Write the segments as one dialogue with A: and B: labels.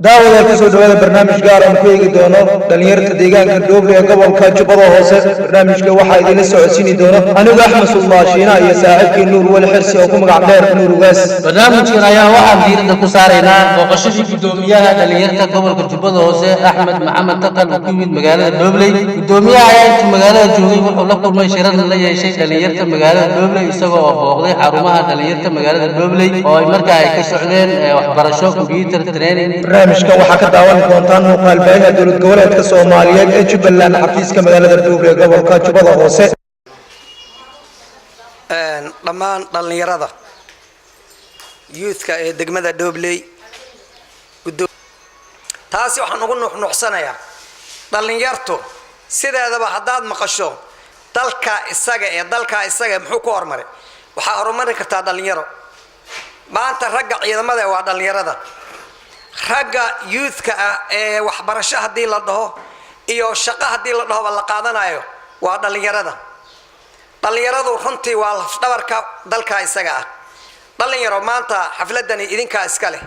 A: Daawada, kusoo dhawaada barnaamij gaar aan ku eegi doono dhallinyarta deegaanka Dhooble ee gobolka Jubbada Hoose. Barnaamijka waxaa idinla socodsiini doona anigu, Axmed Suldaashiina, iyo saaxiibkii Nuur Weli Xirsi oo ku magac dheer Nuur Ugaas.
B: Barnaamijkan ayaa waxaan diiradda ku saaraynaa booqashadii guddoomiyaha dhallinyarta gobolka Jubbada Hoose, Axmed Maxamed Taqal, uu ku yimid magaalada Dhoobley. Guddoomiyaha ayaa intuu magaalada joogay wuxuu la kulmay, shirarna la yeeshay dhallinyarta magaalada Dhoobley, isagoo oo booqday xarumaha dhallinyarta magaalada Dhoobley oo ay markaa ay ka socdeen waxbarasho computer training.
A: Barnaamijkan waxaa ka daawan doontaan muuqaal baahinta dowlad goboleedka Soomaaliyeed ee Jubbaland, xafiiska magaalada Dhooble ee gobolka Jubbada Hoose.
C: Dhammaan dhallinyarada youthka ee degmada Dhobley, taasi waxaan ugu nuuxnuuxsanayaa dhallinyartu sideedaba haddaad maqasho dalka isaga ee dalkaa isaga muxuu ku horumaray, waxaa horumari kartaa dhallinyaro. Maanta ragga ciidamada waa dhallinyarada, ragga youthka ah ee waxbarasho haddii la dhaho iyo shaqo haddii la dhahoba la qaadanayo waa dhallinyarada. Dhallinyaradu runtii waa lafdhabarka dalka isaga ah. Dhallinyaro, maanta xafladani idinkaa iska leh.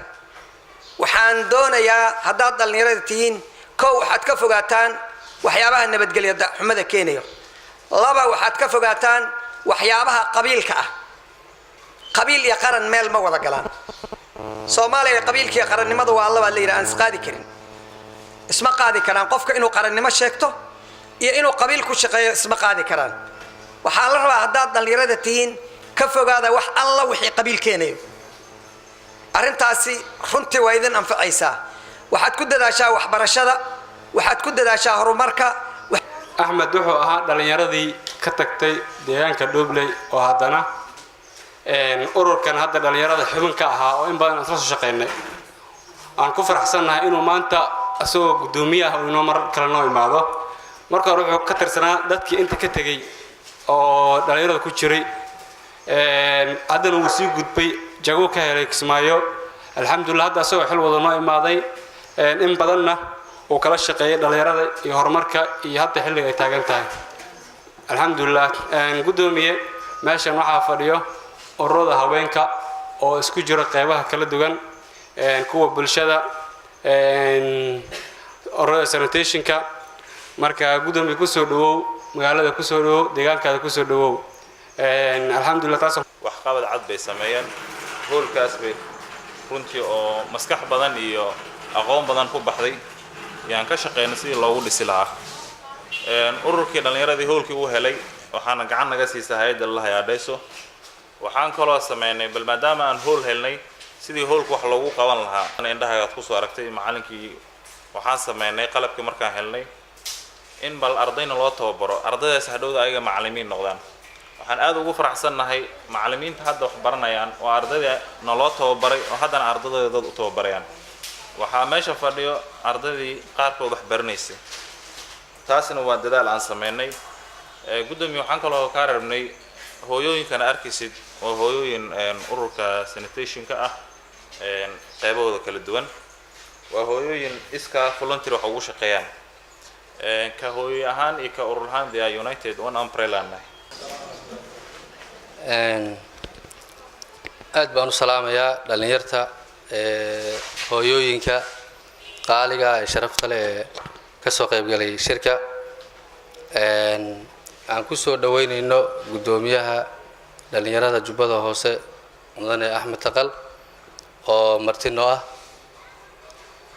C: Waxaan doonayaa haddaad dhallinyarada tihiin, kow, waxaad ka fogaataan waxyaabaha nabadgelya xumada keenayo. Laba, waxaad ka fogaataan waxyaabaha qabiilka ah. Qabiil iyo qaran meel ma wada galaan. Soomaaliya qabiilkiiyo qarannimadu waa labaa la yidhi aan isqaadi karin, isma qaadi karaan. Qofka inuu qarannimo sheegto iyo inuu qabiil ku shaqeeyo isma qaadi karaan. Waxaa la rabaa haddaad dhallinyarada tihiin, ka fogaada wax alla wixii qabiil keenayo. Arrintaasi runtii waa idin anfacaysaa. Waxaad ku dadaashaa waxbarashada, waxaad ku dadaashaa horumarka.
D: Axmed wuxuu ahaa dhallinyaradii ka tagtay deegaanka Dhoobley oo haddana ururkan hadda dhallinyarada xubin ka ahaa oo in badan aan isla soo shaqaynay. Aan ku faraxsannahay inuu maanta isagoo guddoomiye ah uu inoo mar kale noo imaado. Marka hore wuxuu ka tirsanaa dadkii inta ka tegey oo dhallinyarada ku jiray. Haddana wuu sii gudbay, jago ka helay Kismaayo. Alxamdulillah, hadda isagoo xil wada noo imaaday. In badanna uu kala shaqeeyay dhallinyarada iyo horumarka iyo hadda xilliga ay taagan tahay, alxamdulilah. Guddoomiye, meeshan waxaa fadhiyo ururada haweenka oo isku jiro qeybaha kala duwan, kuwa bulshada, ururada sanitationka. Marka guddoomiye, kusoo dhawow magaalada, kusoo dhawow deegaankaada, kusoo dhawow. Alxamdulillah, taas.
E: Waxqabad cad bay sameeyeen. Hoolkaas bay runtii oo maskax badan iyo aqoon badan ku baxday yaan ka shaqaynay sidii loogu dhisi lahaa ururkii dhallinyaradii. Hoolkii uu helay waxaana gacan naga siisa hay'adda lalahay Adhayso. Waxaan kaloo sameynay, bal maadaama aan hool helnay, sidii hoolka wax loogu qaban lahaa. Indhahagaad kusoo aragtay macallinkii. Waxaan sameynay qalabkii markaan helnay in bal ardayna loo tababaro, ardaydaas hadhowda ayaga macallimiin noqdaan. Waxaan aad ugu faraxsannahay macallimiinta hadda wax baranayaan oo ardayda naloo tababaray oo haddana ardadooda dad u tababarayaan. Waxaa meesha fadhiyo ardaydii qaarkood wax baranaysay. Taasna waa dadaal aan sameynay. Guddoomiye, waxaan kaloo kaa rabnay hooyooyinkana arkaysid waa hooyooyin ururka sanitationka ah, qeybahooda kala duwan, waa hooyooyin iskaa volunteer wax ugu shaqeeyaan. Ka hooyo ahaan iyo ka urur ahaan, they are united, one umbrella nahay.
B: Aad baan u salaamayaa dhallinyarta, hooyooyinka qaaliga ee sharafta leh ee ka soo qaybgalay shirka aan ku soo dhoweynayno guddoomiyaha dhallinyarada Jubbada Hoose, mudane Axmed Taqal, oo marti noo ah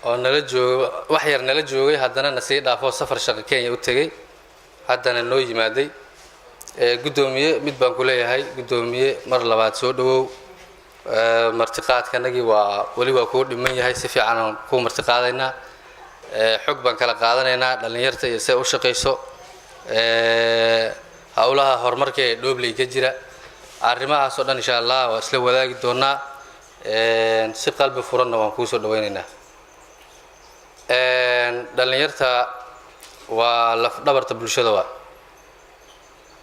B: oo nala joogo, wax yar nala joogay, haddana na sii dhaafo, safar shaqo Kenya u tegey, haddana noo yimaaday. Guddoomiye, mid baan ku leeyahay: guddoomiye, mar labaad soo dhowow. Martiqaadkanagii waa weli waa kuu dhiman yahay, si fiicanaan kuu martiqaadaynaa, xog baan kala qaadanaynaa dhallinyarta iyo see u shaqayso, howlaha horumarka ee Dhoobley ka jira, arrimahaas oo dhan insha Allah waa isla wadaagi doonaa. Si qalbi furanna waan kuu soo dhawaynaynaa. Dhallinyarta waa lafdhabarta bulshada. Waa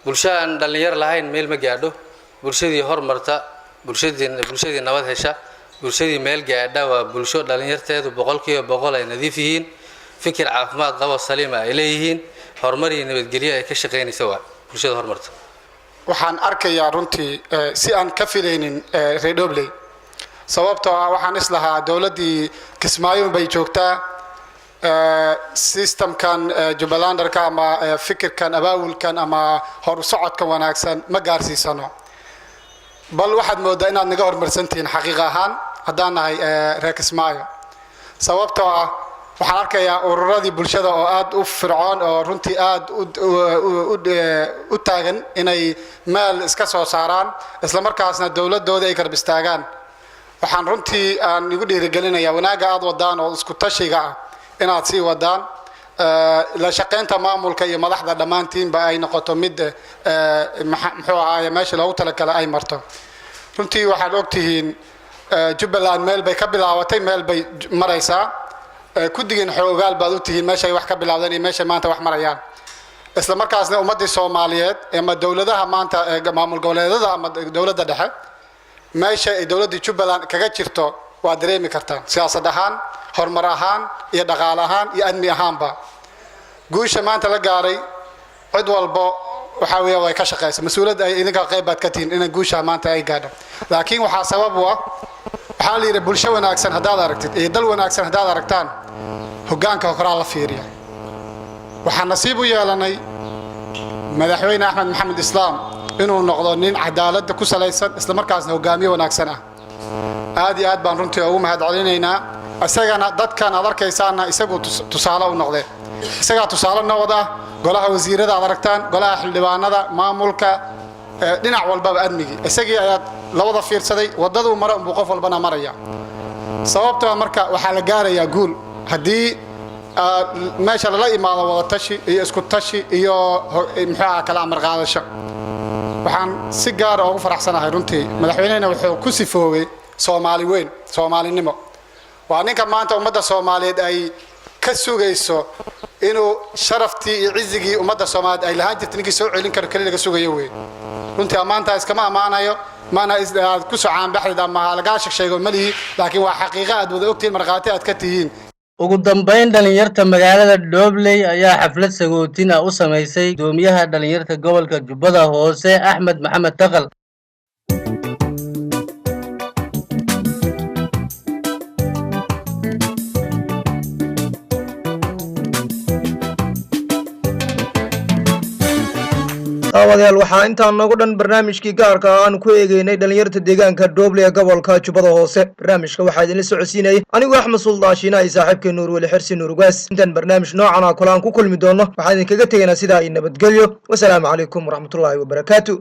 B: bulsho aan dhallinyar lahayn meel ma gaadho. Bulshadii hormarta, bulshadii nabad hesha, bulshadii meel gaadha waa bulsho dhallinyarteedu 100% ay nadiif yihiin, fikir caafimaad qabo saliima ay leeyihiin, horumar iyo nabadgelyo ay ka shaqaynaysa, waa bulshada horumarta.
F: Waxaan arkayaa runtii si aan ka filaynin reer Dhobley, sababtoo ah waxaan islahaa dowladdii Kismaayo bay joogtaa, systemkan Jubbalanderka ama fikirkan, abaawulkan ama horu socodkan wanaagsan ma gaarsiisano. Bal waxaad moodaa inaad naga horumarsantihiin xaqiiq ahaan haddaan nahay reer Kismaayo, sababtoo ah waxaan arkayaa ururadii bulshada oo aad u fircoon oo runtii aad u taagan inay meel iska soo saaraan, islamarkaasna dowladooda ay garab istaagaan. Waxaan runtii aan igu dhiirigelinayaa wanaagga aad wadaan oo isku tashiga ah inaad sii wadaan, la shaqaynta maamulka iyo madaxda dhammaantiinba ay noqoto mid muxuu ahaaye meesha loogu talagalay ay marto. Runtii waxaad ogtihiin Jubbaland meel bay ka bilaabatay, meel bay maraysaa. Kudigeen xoogaal baad u tihiin meeshay wax ka bilaabdeen iyo meeshay maanta wax marayaan. Isla markaasna ummaddii Soomaaliyeed ama dowladaha maanta, maamul goboleedada ama dowladda dhexe, meesha ay dowladda Jubbaland kaga jirto waa dareemi kartaan, siyaasad ahaan, horumar ahaan iyo dhaqaale ahaan iyo amni ahaanba. Guusha maanta la gaaray cid walbo waxaa weeya way ka shaqeysa, mas-uuliyadda ay idinka qayb baad ka tihiin inay guusha maanta ay gaadho. Laakiin waxaa sabab u ah, waxaa la yidhi, bulsho wanaagsan haddaad aragtid iyo dal wanaagsan haddaad aragtaan, hoggaanka horaa la fiiriya. Waxaan nasiib u yeelanay Madaxweyne Axmed Maxamed Islaam inuu noqdo nin cadaaladda ku salaysan, islamarkaasna hogaamiye wanaagsan ah. Aad iyo aad baan runtii ugu mahad celinaynaa isagana. Dadkan aad arkaysaana isagu tusaale u noqdee, isagaa tusaale nowad ah. Golaha wasiirada aad aragtaan, golaha xildhibaanada, maamulka, dhinac walbaba, amnigii, isagii ayaad labada fiirsaday. Waddaduu mara unbuu qof walbana maraya, sababtoo marka waxaa la gaarayaa guul haddii meesha lala imaado wada tashi iyo isku tashi iyo muxuu aha kala amar qaadasho. Waxaan si gaara ugu faraxsanahay runtii madaxweynehena wuxuu ku sifoobay Soomaali weyn, Soomaalinimo. Waa ninka maanta ummadda Soomaaliyeed ay ka sugayso inuu sharaftii iyo cizigii ummadda Soomaaliyeed ay lahaan jirtay ninkii soo celin karo keli laga sugayo wey. Runtii ammaantaa iskama ammaanayo, mana aad ku soo caanbaxdid ama lagaa sheeg sheego malihi, laakiin waa xaqiiqo aad wada ogtihiin, markhaati aad ka tihiin.
B: Ugu dambayn, dhalinyarta magaalada Dhobley ayaa xaflad sagootin ah u samaysay gudoomiyaha dhalinyarta gobolka Jubbada Hoose, Axmed Maxamed Taqal.
A: Daawadayaal, waxaa intaa noogu dhan barnaamijkii gaarka ah aan ku eegeynay dhalinyarta deegaanka Dhooble ee gobolka Jubbada Hoose. Barnaamijka waxaa idinla socodsiinayay anigu Axmed Suldaashiina iyo saaxiibkay Nuur Weli Xirsi Nuur Ugaas. Intaan barnaamij noocan ah kale aan ku kulmi doono, waxaan idinkaga tegaynaa sidaa iyo nabadgelyo. Wasalaamu calaykum waraxmatullaahi wabarakaatu.